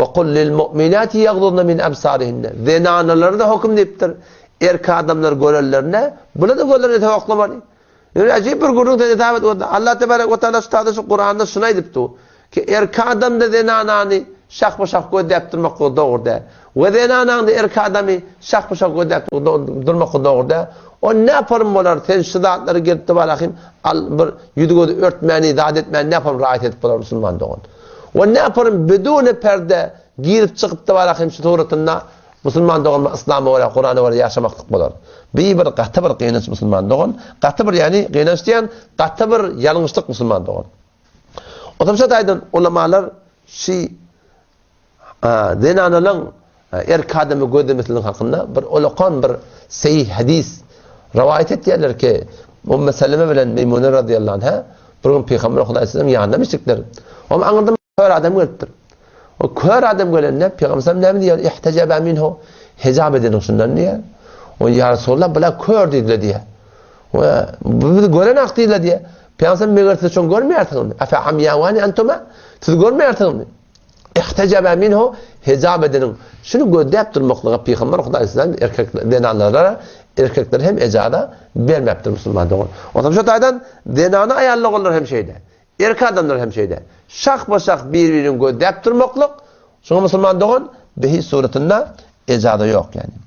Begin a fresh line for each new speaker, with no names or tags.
Ve kul lil mu'minati yagdudna min absarihinne. Zenanalara-da höküm diýipdir. Erkek adamlar görenlerinde bular-da gözlerini etek oklamaly. Ýöne ajyp bir gürrüň sen hesap et onda. Allah tebarek we taala şu taýda şu Kuranda şuny aýdypdy. Ki erkek adamda zenanany şahba-şah gözläp durmaklygy dogry däl. We zenanaňda erkek adamy şahba-şah gözläp durmaklygy dogry däl. O näparym bolar sen şu zatlary gelip-de barahym al bir ýüzi-gözi örtmäni zat etmäni näparym raýat edip bolar musulman dogan. We näparym biduni perde girip çykyp-da barahym şu suratynda Musulman doganlar yslama görä Kurana görä ýaşamaklyk bolar. Bi bir gaty bir gynanç musulman dogan. Gaty bir ýani gynanç diýen gaty bir ýalňyşlyk musulman dogan. Otamşa taýdan ulamalar şi zenanalaň erkek adamy gözlemesiniň hakynda bir ulakan bir seýih hadis rowaýat etýärler ki Umm Seleme bilen Meýmune razyýallahu anha bir gün Pygamber Hudaýsynyň ýanyna düşdükler. Oňa aňyrdan Kör adam gelipdir. O kör adam gelende Pygamber sallam näme diýýär? Ihtejaba minhu. Hijab ediniň şundan diýýär. O ýa Resulallah bula kör diýdiler diýýär. We bu bizi gören ak diýdiler diýýär. Pygamber sallam meger siz şony görmeýärsiňizmi? Afa amýawani antuma? Siz görmeýärsiňizmi? Ihtejaba minhu. Hijab ediniň. Şuny gözläp durmaklyga Pygamber Hudaý sallam erkek zenanlara erkekler hem ejaza bermäpdir musulman dogan. Onsoň şu taýdan zenana aýallar hem şeýle. Erkek adamlar hem şeýle. Şahba-şah bir-birini gözläp durmaklyk, şuňa musulman dogan, behiş suratynda ejaza ýok ýagny.